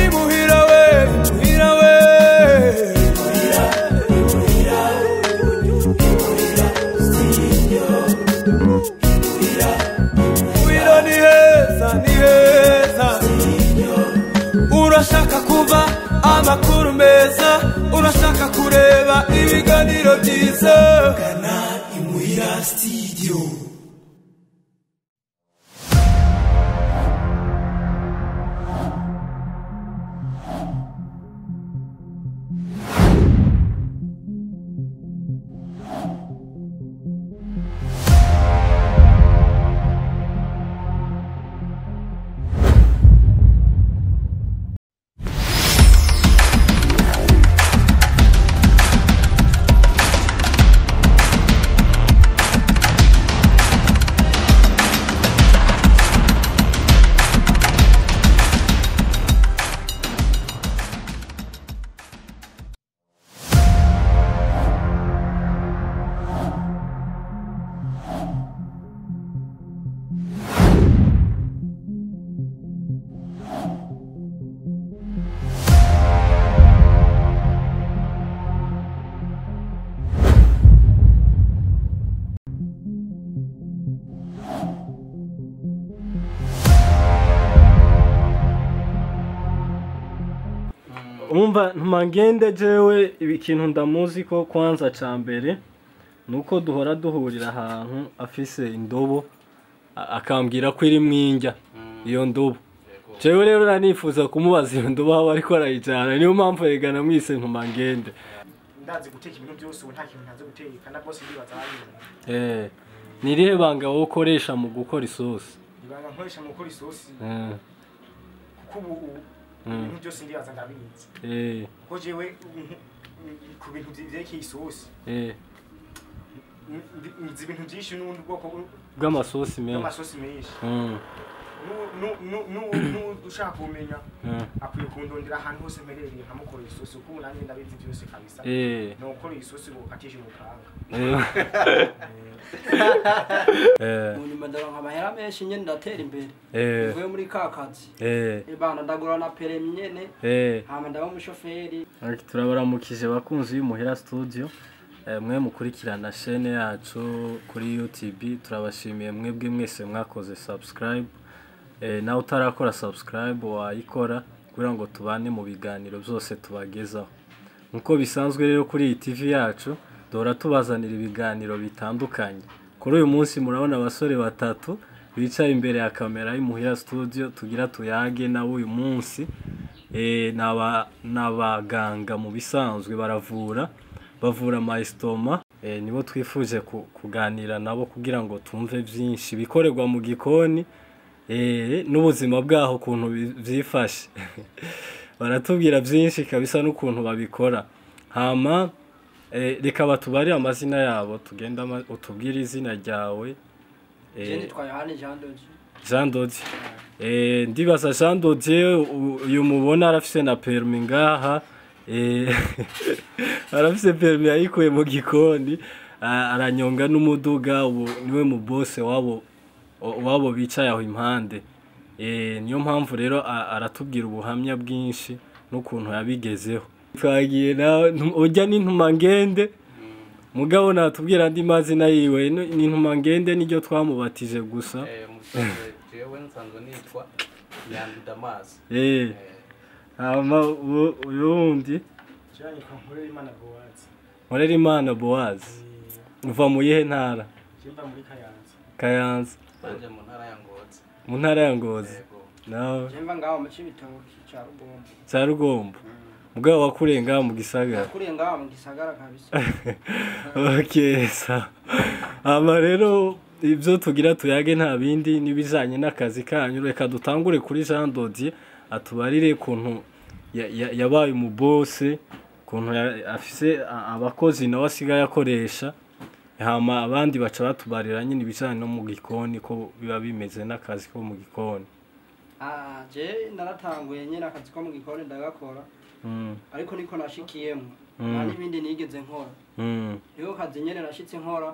Imuhira we, imuhira we, imuhira, imuhira, imuhira studio. Imuhira, imuhira ni heza, ni heza. Urashaka kuva amakuru meza, urashaka kureba ibiganiro byiza. Gana Imuhira Studio. Umva ntumangende jewe ikintu ndamuzi ko kwanza ca mbere nuko duhora duhurira ahantu afise indobo akambwira ko iri mwinjya iyo ndobo. Jewe rero nanifuza kumubaza iyo ndobo aho ariko arayijana, niyo mpamvu yegana mwise ntumangende. Ndazi guteka ibintu byose, ubu nta kintu ntazi guteka na boss ndibaza hanyuma. Ni irihe banga wowe ukoresha mu gukora isosi? Ibanga nkoresha mu gukora isosi kuko ubu ibintu byose ndibaza ndabizi. Kuko jewe ku bintu vyerekeye isosi nzi ibintu byinshi n'ubundi bwoko bw'amasosi menshi. Bw'amasosi menshi. Ushaka kumenya akwiye kundondera ahantu hose mperereye nkamukora isosi, kuko ubu nanjye ndabizi byose kabisa. Nokora isosi ukatisha umupanga. Mu nyuma ndaronka amahera menshi nyene ndatera imbere. Mvuye muri ka kazi. Ibana ndagura na permis nyene. Hama ndaba umushoferi. Turabaramukije bakunzi y'Imuhira Studio. Mwe mukurikirana chaîne yacu kuri YouTube, turabashimiye mwebwe mwese mwakoze subscribe. Nawe utarakora subscribe wayikora kugira ngo tubane mu biganiro byose tubagezaho. Nkuko bisanzwe rero kuri iyi TV yacu dora tubazanira ibiganiro bitandukanye. Kuri uyu munsi murabona abasore batatu bicaye imbere ya kamera y'Imuhira Studio tugira tuyage nabo uyu munsi. N'abaganga mu bisanzwe baravura, bavura ama-estomac. Nibo twifuje kuganira nabo kugira ngo tumve byinshi bikorerwa mu gikoni n'ubuzima bwaho ukuntu byifashe. Baratubwira byinshi kabisa n'ukuntu babikora. Hama reka batubare amazina yabo, tugenda utubwire izina ryawe. Je nitwa Yohani Jean Dodier. Jean Dodier. Ndibaza Jean Dodier uyu mubona arafise na permis ngaha. Arafise permis yayikuye mu gikoni, aranyonga n'umuduga, ubu niwe mu boss wabo bicaye aho impande. Niyo mpamvu rero aratubwira ubuhamya bwinshi n'ukuntu yabigezeho. Twagiye nawe ujya n'intumangende, mugabo natubwira andi mazina yiwe. N'intumangende niryo twamubatije gusa. Jewe nsanzwe nitwa Nyandu Damas. Hama uyu wundi Nkorerimana Boaz. Nkorerimana Boaz. Uva mu yihe ntara? Mva muri Kayanza. Kayanza. Nanje mu ntara ya Ngozi. Mu ntara ya Ngozi. Nawe? Mva ngaho mu Cibitoke ca Rugombo. Ca Rugombo. Mugabo wakuriye ngaho mu gisagara. Nakuriye ngaho mu gisagara kabisa. Okay, sawa. Hama rero ibyo tugira tuyage nta bindi nibijanye n'akazi kanyu. Reka dutangure kuri Jean Dodier atubarire kuntu yabaye mu boss, kuntu afise abakozi nawe asigaye akoresha. Hama abandi baca batubarira nyine ibijanye no mu gikoni ko biba bimeze n'akazi ko mu gikoni. Je naratanguye nyine akazi ko mu gikoni ndagakora. Ariko niko nashikiyemo. Nta n'ibindi nigeze nkora. Niho kazi nyene nashitse nkora.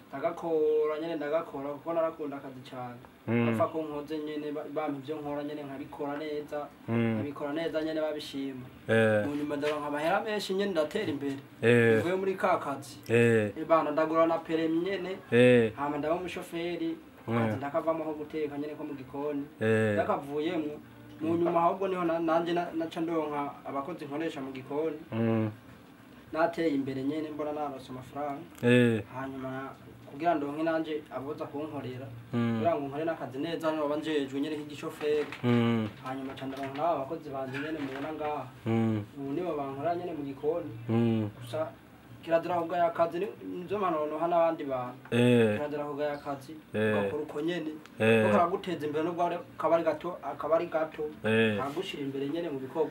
Ndagakora nyene ndagakora kuko narakunda akazi cyane. Bapfa ko nkoze nyene bampa ivyo nkora nyene nkabikora neza. Nkabikora neza nyene babishima. Mu nyuma ndaronka amahera menshi nyene ndatera imbere. Mvuye muri ka kazi. Bana ndagura na peremi nyene. Hama ndaba umushoferi. Kazi ndakavamo ho guteka nyene ko mu gikoni. Ndakavuyemwo mu nyuma ahubwo niho nanje naca ndonka abakozi nkoresha mu gikoni. Nateye imbere nyene mbona narose amafaranga. Hanyuma kugira ndonke nanje aboza kunkorera. Kugira ngo nkore nakazi neza no banjejwe nyene nk'igishoferi. Hanyuma ca ndaronka nabo abakozi banje nyene mubona ngaha. Ubu nibo bankora nyene mu gikoni. Gusa kirazira kugaya akazi nizo manono hana abandi bantu. Kirazira kugaya akazi ugakora uko nyene. Kuko karaguteza imbere nubwo akabari gato kagushira imbere nyene mu bikorwa.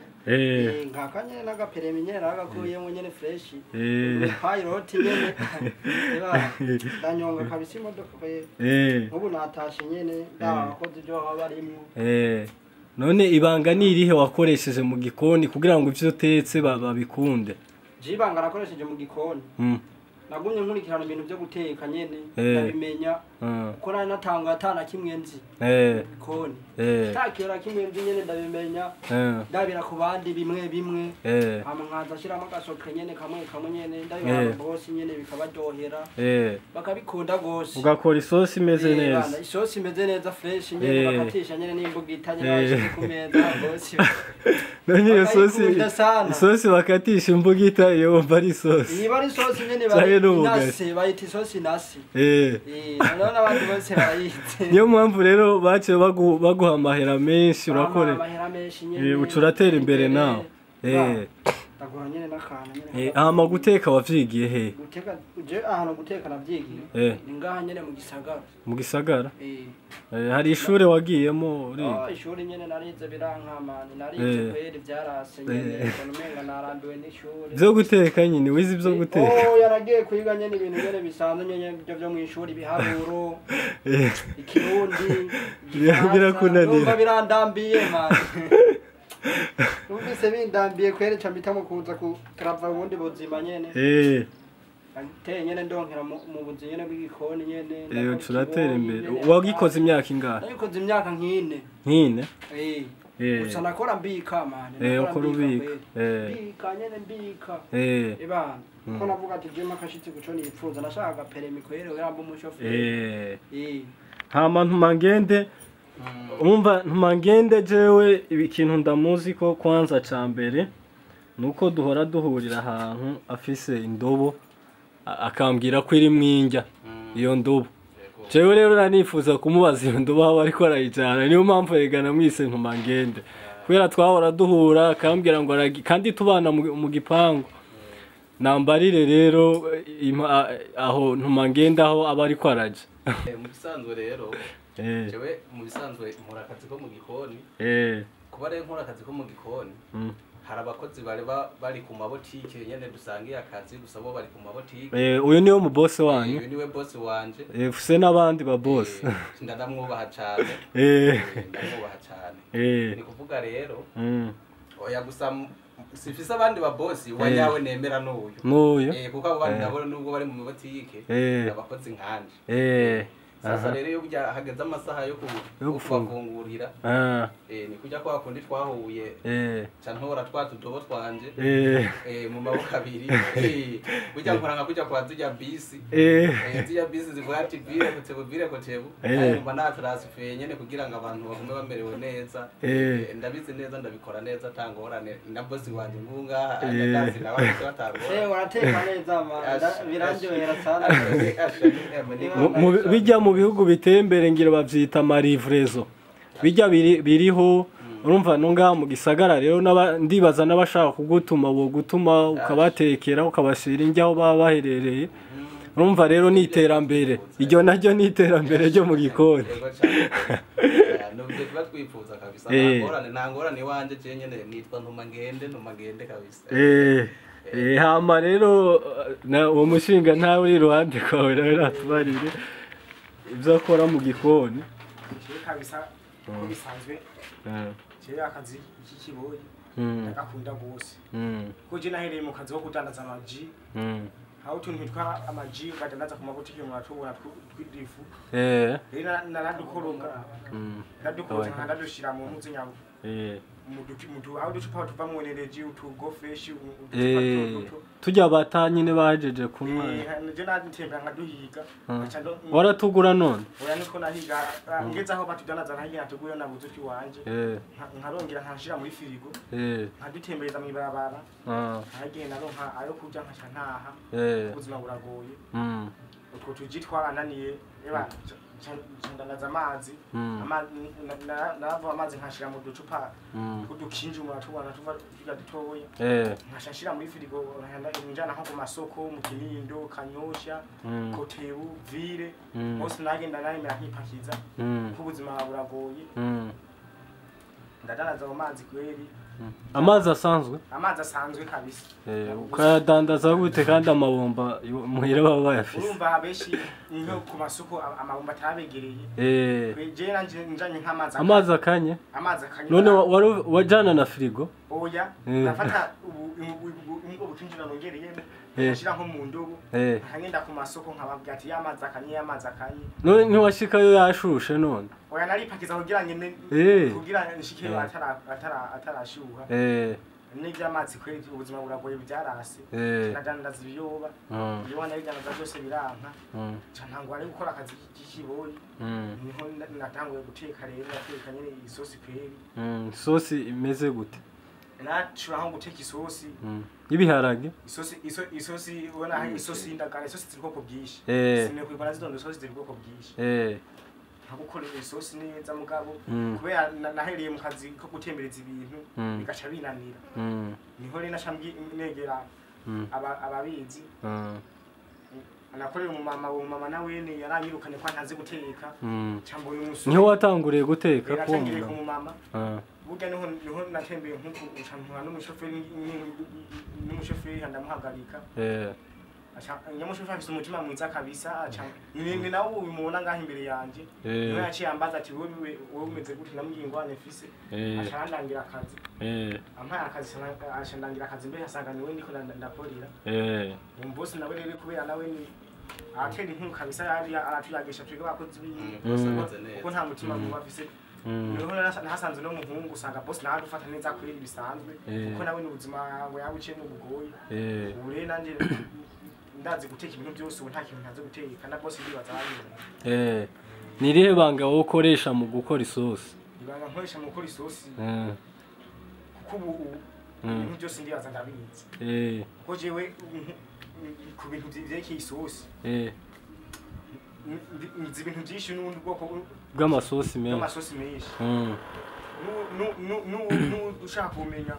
Nkaka nyene n'agaperemi nyene nagakuyemo nyene fresh. Pilot nyene. Ndanyonga kabisa imodoka ubu natashe nyene ndaba abakozi ibyo baba barimwo. None ibanga ni irihe wakoresheje mu gikoni kugira ngo ivyo utetse babikunde? Jibanga nakoresheje mu gikoni. Nagumye nkurikirana ibintu byo guteka nyene ndabimenya kuko nari natanga atana kimwe nzi gikoni. Takira kimwe nzi nyene ndabimenya ndabira ku bandi bimwe bimwe. Hama nkaza shiramo agasoke nyene kamwe kamwe nyene ndabira bosi nyene bikabaryohera. Bakabikunda gose. Ugakora isosi imeze neza. Isosi imeze neza fresh nyene bakatisha nyene n'imbugita nyene bashize ku meza bosi. None iyo sosi bakatisha imbugita iyo bari isosi. Iba ari isosi nyene bari nasi bayita isosi nasi. None abantu bose barayitse. Niyo mpamvu rero bace baguha amahera menshi urakore. Amahera menshi nyene. Uca uratera imbere nawe. Ndagura nyene n'akantu nyene. Hama guteka wavyigiye he? Guteka je ahantu guteka navyigiye. Ni ngaha nyene mu gisagara. Mu gisagara? Hari ishure wagiyemo uri? Ishuri nyene narize birankamana narize kweri byarase nyene mbona umenga narambiwe n'ishuri. Byo guteka nyine wize ibyo guteka? Yaragiye kwiga nyene ibintu nyene bisanzwe nyene byo byo mu ishuri biharuro. Ikirundi. Birakunanira. Birandambiye man. Numvise bindambiye kweri ca mpitamo kuza kurava ubundi buzima nyene. Ateye nyene ndonkera mu buzi nyene bw'igikoni nyene. Turatera imbere. Wagikoze imyaka ingahe? Nagikoze imyaka nk'ine. Nk'ine? Gusa nakora mbika man. Ukora ubika. Mbika nyene mbika. Ebana. Ko navuga ati je makashitse guco nipfuza nashaka peremi kweri kugira mbe umushoferi. Hama ntumangende. Umva ntumangende jewe ikintu ndamuzi ko kwanza ca mbere nuko duhora duhurira ahantu afise indobo akambwira ko iri mwinjya iyo ndobo. Jewe rero nanifuza kumubaza iyo ndobo aho ariko arayijana niyo mpamvu yegana mwise ntumangende. Kubera twahora duhura akambwira ngo kandi tubana mu gipangu. Nambarire rero aho ntumangende aho aba ariko araja. Mu bisanzwe rero jewe mu bisanzwe nkora akazi ko mu gikoni. Kuba rero nkora akazi ko mu gikoni hari abakozi bari ku mabotike nyene dusangiye akazi gusa bo bari ku mabotike. Uyu niwe mu boss wanyu? Uyu niwe boss wanje. Ufise n'abandi ba boss. Ndamwubaha cyane. Ndamwubaha cyane. Ni kuvuga rero oya gusa sifise abandi ba boss wanyawe nemera n'uyu. N'uyu? Kuko abo bandi nabo nubwo bari mu mabotike abakozi nkanje. Sasa rero iyo hageze amasaha yo kubafungurira ni kujya kwa kundi twahuye ca ntora twa tudobo twanje mu maboko abiri kujya nkora nka kujya kwa zijya bisi zijya bisi zivuga ati bire kotebu bire kotebu hanyuma na transfer nyene kugira ngo abantu bagume bamerewe neza. Ndabizi neza ndabikora neza tangorane na boss wanje ngunga ndazi nawe batangora. Urateka neza man birandyohera sana. Bijya mu bihugu bitembere ngira bavyita amarivrezo bijya biriho urumva nunga mu gisagara rero ndibaza n'abashaka kugutuma bo gutuma ukabatekera ukabashira injya aho baba baherereye. Urumva rero ni iterambere iryo naryo ni iterambere ryo mu gikoni. Nubwo tuba twifuza kabisa nta ngorane iwanje je nyene nitwa ntumangende kabisa. Hama rero uwo mushinga ntawe uri iruhande kwawe rero atubarire ibyo akora mu gikoni. Kabisa ko bisanzwe je akazi iki kiboyi ndagakunda gose kuko je nahereye mu kazi ko kudandaza amaji Aho utuntu twa amaji badandaza ku mabutiki muratubona tw'idifu. Rero naradukoroga. Nadukoroga nkadushira mu mpuzu nyabo. Mudu aho ducupa tuva mu energy utugo fresh utupa tujya batanye bajeje kunywa. Je natembera nkaduhiga. Waratugura none? Oya niko nahiga ngeze aho batudanaza nahiga natuguye nabuze uti wanje. Nkarongera nkashira muri firigo. Nkadutembereza mu ibarabara. Nkagenda naronka ayo kurya nkaca ntaha. Ubuzima buragoye. Utwo tuji twarananiye eba ndanaza amazi. Nava amazi nkashira mu ducupa kudukinje muratubona tuva tuga dutoya. Nkashashira muri firigo njana nko ku masoko mu Kinindo, Kanyosha, Kotebu, Vire. Hose nagenda naremera nkipakiza. Kuko ubuzima buragoye. Ndadanaza amazi kweri. Amazi asanzwe? Amazi asanzwe kabisa. Ukayadandaza gute kandi amabomba muhira baba bayafise? Urumva abeshi nko ku masoko amabomba atabegereye. Je nanje njanye nk'amazi. Amazi akanye? Amazi akanye. None wajana na frigo? Oya, ndafata ubu bukinjira nongereyemo. Nshira nko mu ndobo. Nkagenda ku masoko nkababwira ati amazi akanye amazi akanye. None ntiwashikayo yashushe none? Oya naripakiza kugira nyene kugira nshikeyo atarashuha. N'ivy'amazi kweri ubuzima buragoye byarase. Nadandaza ibiyoba. Ibiyoba nabidandaza byose biranka. Ca ntangwa ari gukora akazi k'ikiboyi. Niho natanguye guteka rero nateka nyene isosi kweri. Isosi imeze gute? Nacura aho guteka isosi. Ibiharage? Isosi ubona hari isosi y'indagara, isosi ziri ubwoko bwinshi. Sinekwiba nazidondo isosi ziri ubwoko bwinshi. Gukora isosi neza mugabo kubera nahereye mu kazi ko gutembereza ibintu bigaca binanira. Niho rero nashambye negera ababizi. Anakorera umumama nawe ne yaranyirukanye kwa ntazi guteka. Cyambona umusore. Niho watanguriye guteka ko umumama? Burya niho natembeye nkuko ucantura n'umushoferi ndamuhagarika. Nyamushoferi afise umutima mwiza kabisa aca ni nawe ubimubona ngaho imbere yanje. Niwe yaciye ambaza ati wowe umeze gute namubwiye ingwane mfise. Aca arandangira akazi. Ampaye akazi aca ndangira akazi mbere asanga niwe ndiko ndakorera. Umubosi nawe rero kubera nawe ni atera inkuru kabisa aratuyagisha twebwe abakozi biwe kuko nta mutima mubi afise. Niho nahasanze no muhungu usanga boss nawe adufata neza kuri bisanzwe kuko nawe n'ubuzima yabuciyemo bugoye. Ubu rero nanje ndazi guteka ibintu byose ubu nta kintu ntazi guteka na boss ndibaza arabibona. Ni rihe banga wowe ukoresha mu gukora isosi? Ibanga nkoresha mu gukora isosi kuko ubu ibintu byose ndibaza ndabizi. Kuko jewe ku bintu vyerekeye isosi nzi ibintu byinshi n'ubundi bwoko bw'amasosi menshi. Bw'amasosi menshi. Ushaka kumenya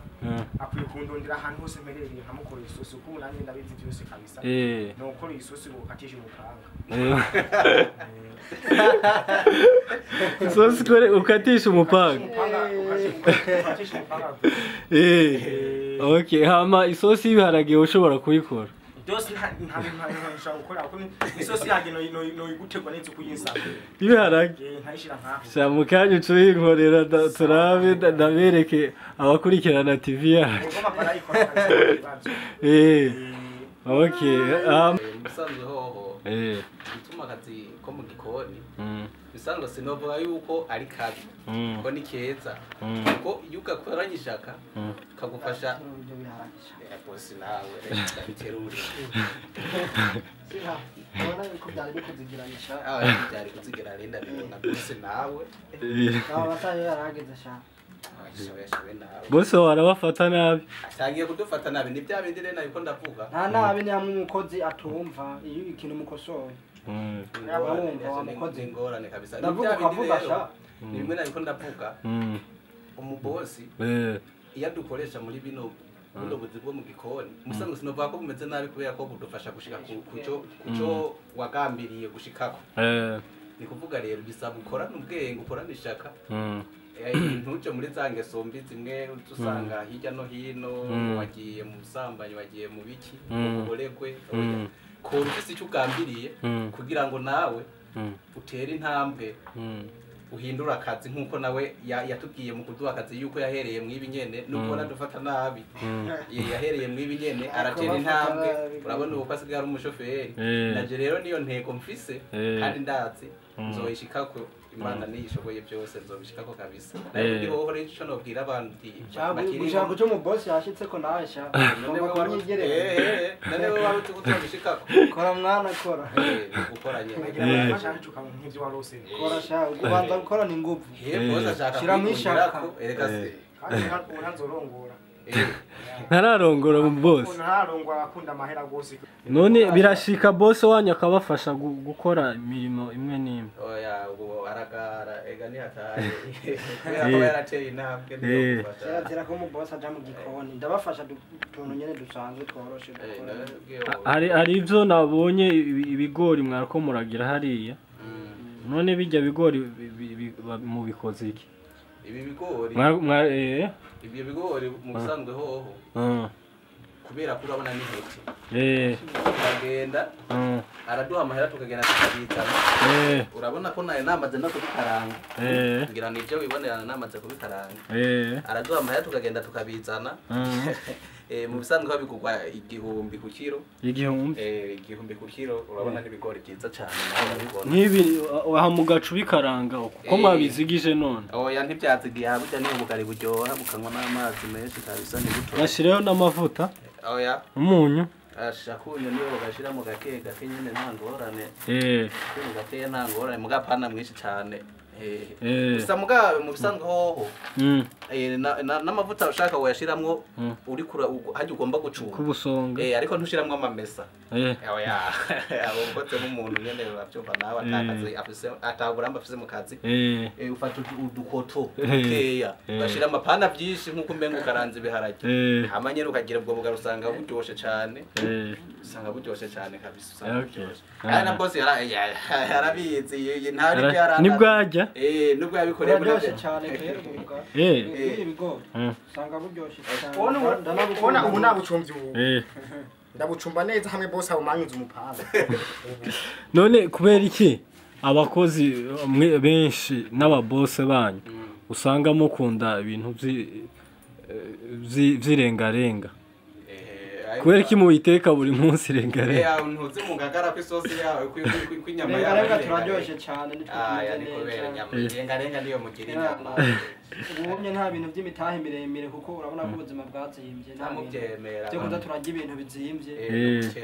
akwiye kundondera ahantu hose mperereye nkamukora isosi kuko nanjye ndabizi byose kabisa. No gukora isosi ukatisha umupanga. Isosi kore ukatisha umupanga. Ukatisha umupanga. Okay, hama isosi y'ibiharage ushobora kuyikora? Byose nta nshobora gukora kuko isosi yanjye no igutegwa neza ukuyinsaba. Ibiharage? Nkayishira nkaho. Sha mukanya ucuyinkorera turabe ndabereke abakurikirana TV yacu. Okay. Musanzwe hoho. Bituma akazi ko mu gikoni. Bisanzwe sinovuga yuko ari kabi. Ko ni keza. Kuko iyo ugakoranye ishaka kagufasha bosi nawe ndabiterura. Ubona ko byari bikuzigiranisha. Byari kuzigirana ndabibona bosi nawe. Abatayo yarageze sha. Bose warabafata nabi. Atangiye kudufata nabi ni bya bindi rero nabiko ndavuga. Nta nabi ni hamwe umukozi atumva iyo ikintu mukosoye. Wumva wamukozi ingorane kabisa. Ni bya bindi rero. Ni bimwe nabiko ndavuga. Umubosi iyo adukoresha muri bino buno buzi bwo mu gikoni musanzwe sinovuga ko bumeze nabi kubera ko budufasha gushika kuco wagambiriye gushikako. Ni kuvuga rero bisaba ukorana ubwenge ukorana ishaka. Ntuje muri za ngeso mbi zimwe usanga hirya no hino wagiye mu busambanyi wagiye mu biki uburegwe ko ufise icyo ugambiriye kugira ngo nawe utere intambwe uhindura akazi nkuko nawe yatubwiye mu kuduha akazi yuko yahereye mwibi nyene nubwo dufata nabi yahereye mwibi nyene aratera intambwe urabona uko asigaye ari umushoferi naje rero niyo ntego mfise kandi ndazi nzoyishikako Imana niyishoboye byose nzobishikako kabisa nayo ndi hoho rero ico nobwira abantu bakiri gushaka cyo mu boss yashitse ko nasha none none wari utobishikako kora mwana kora gukora nyene nk'ivyo warose kora sha ubanza gukora ni nguvu boss ashaka shira mwishaka ereka se kandi ntanzorongora ntararongora mu boss ntararongora akunda amahera gose none birashika boss wanyu akabafasha gukora imirimo imwe n'imwe oya ubu aragara ega ni hataye kubera ko yarateye intambwe niyo gufasha kirazira ko mu boss aja mu gikoni ndabafasha utuntu nyene dusanzwe tworoshe gukora hari ivyo nabonye ibigori mwarako muragira hariya none bijya bigori mu bikoze iki ibi bigori ibyo bigori mu busanzwe hoho kubera ko urabona ni heke tukagenda araduha amahera tukagenda tukabitana urabona ko nayo namaze no kubikaranga ngira ni ibyo wibonerana namaze kubikaranga araduha amahera tukagenda tukabizana mu bisanzwe babigurwa 1000 ku kiro 1000 1000 ku kiro urabona n'ibigori byiza cyane nawe urabibona nk'ibi aha mu gacu bikaranga kuko mwabizigije none oya ntibyazigiye burya ni ubugari buryoha bukanywa n'amazi menshi kabisa ni buto bashireho n'amavuta oya umunyu ashakunyo niyo bagashira mu gake gake nyene nta ngorane mu gake nta ngorane mugapana mwinshi cyane gusa muga mu bisanzwe hoho n'amavuta ushaka wayashiramwo uri kura hajya ugomba gucunga kubusonga ariko ntushiramwo amamesa oya abo ukoze nk'umuntu nyene bavyumva nawe atakazi afise ataburamba afise mu kazi ufata udukoto dukeya ugashira amapana byinshi nk'uko umenga ukaranza ibiharage hama nyene ukagira ubwo bugari usanga buryoshe cane usanga buryoshe cane kabisa usanga buryoshe kandi na boss yarabizi ntari byaranda nibwajya nubwo yabikoreye buryoshye cyane rero ubwo ibigori usanga buryoshye cyane ubona ubu nabucumvye ubu ndabucumba neza hamwe bose abumanyuza umupanga none kubera iki abakozi benshi n'ababose banyu usanga mukunda ibintu vy'irengarenga kubera iki mubiteka buri munsi rengarenga ntuzi mu ngagara kw'isosi yawe kw'inyama yawe rengarenga turaryoshye cyane nitwe tumeze neza rengarenga niyo mugira inyama ubumye nta bintu by'imitahe miremire kuko urabona ko ubuzima bwazimbye nta mubyemera byo kuza turarya ibintu bizimbye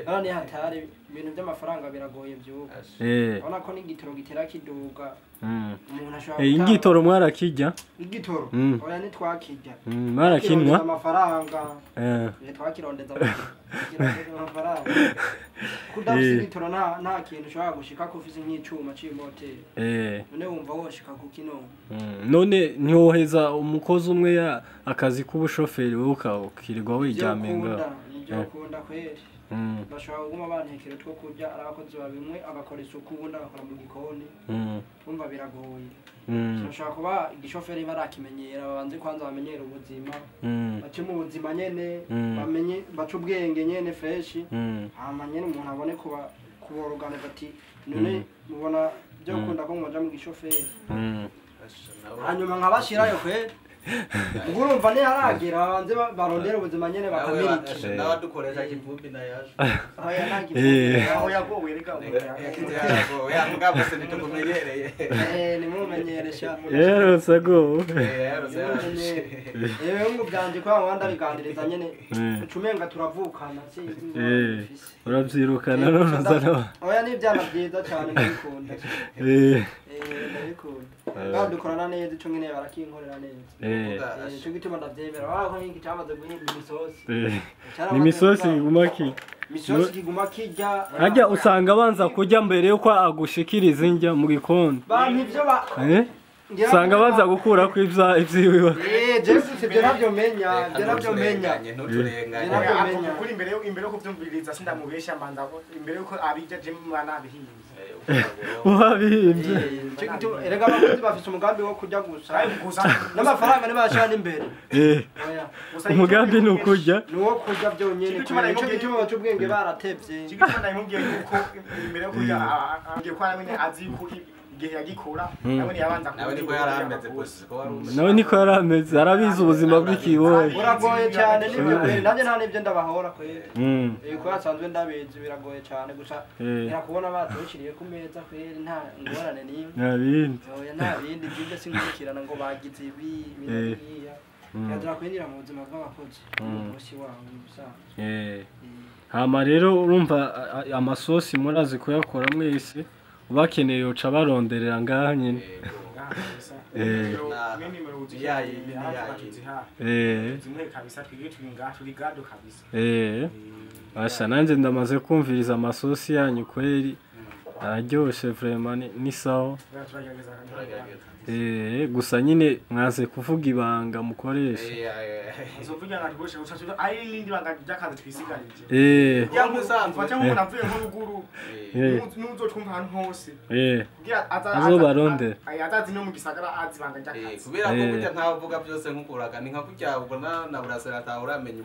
none hatari ibintu by'amafaranga biragoye byuko urabona ko n'igitoro gitera kiduga umuntu ashobora igitoro mwarakijya igitoro oya ntitwakijya mwarakinwa amafaranga twakirondeza amafaranga kudafise igitoro nta kintu ushobora gushika ko ufise nk'icuma c'imoteri none wumva woshika ku kino none ntiwoheza umukozi umwe akazi k'ubushoferi wowe ukirirwa wiryamiye nibyo ukunda kweri bashobora kuguma bantekera utwo kurya ari abakozi babimwe agakora isuku ubundi agakora mu gikoni wumva biragoye bashobora kuba igishoferi barakimenyera babanze kwanza bamenyere ubuzima bace mu buzima nyene bamenye bace ubwenge nyene fresh hama nyene umuntu abone kuboroganiza ati none mubona byo ukunda ko mwaja mu gishoferi hanyuma nkabashirayo kweri urumva ntiharagira babanze barondera ubuzima nyene bakamiriki nawe dukoresha kivumbi na yaje oya nta kivumbi aho yagowe rega oya mugabo se ntitukumenyereye nimumenyere sha yarose agowe ibihugu byanje kwa wanda biganiriza nyene ucumenga turavukana urabyirukana none uzana oya ni ibyana byiza cyane ndabikunda ndabikunda badukorana neza ico nyene barakinkorera neza ico gituma ndavyemera wako nk'iki cyamaze guhimba imisosi ni imisosi iguma ki imisosi kiguma kijya hajya usanga abanza kurya mbere yuko agushikiriza indya mu gikoni bampa ivyo ba usanga baza gukura ko ivyiwe Jesu ibyo navyo menya ibyo navyo menya ntuturenganye kuri imbere imbere yo kuvyumviriza sindamubesha mbanza imbere yuko abijya je mwana abihinze wabihimbye erega abakozi bafise umugambi wo kurya gusa n'amafaranga ntibashira n'imbere umugambi ni ukurya ni uwo kurya byonyene nico gituma baca ubwenge baratevye nico gituma ndamubwiye yuko imbere yo kurya ambwiye ko nyene azi ko Igihe yagikora nawe ntiyabanza Nawe niko yari ameze boss, ko wari umeze. Nawe niko yari ameze, arabizi ubuzima bw'ikiboyi. Buragoye cyane nibyo kweri, nanjye nta n'ibyo ndabahora kweri. Ko asanzwe ndabizi biragoye cyane gusa ntirakubona batubishiriye ku meza kweri, nta ngorane n'imwe. Nta bindi. Oya, nta bindi by'ibyo sinkurikirana ngo bagize ibi biriya. Kirazira kwinjira mu buzima bw'abakozi umukozi wabo mu bisanzwe. Hama rero urumva amasosi murazi kuyakora mwese, ubakeneye uca baronderera ngaha nyine. Asha nanje ndamaze kumviriza amasosi yanyu kweri araryoshe vraiment, ni sawa. Gusa nyine mwaze kuvuga ibanga mukoresha. Uzovuga ngo atwoshe gusa ari n'indi banga ry'akazi twisigarije. Musanzwe cyangwa umuntu avuye nko ruguru n'uzotwumva ahantu hose. Kugira azobarondera. Azazi no mu gisagara azi ibanga ry'akazi. Kubera ko burya ntavuga byose nk'ukuraga ni nka kurya ubona na Burasera atawuramenya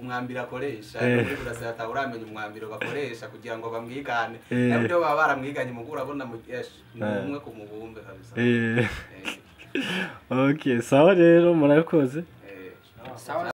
umwambiro akoresha. Muri Burasera atawuramenya umwambiro bakoresha kugira ngo bamwigane. Nabyo baba baramwiganye mu urabona mu umwe ku mubumbe kabisa. Okay, sawa rero murakoze. Sawa.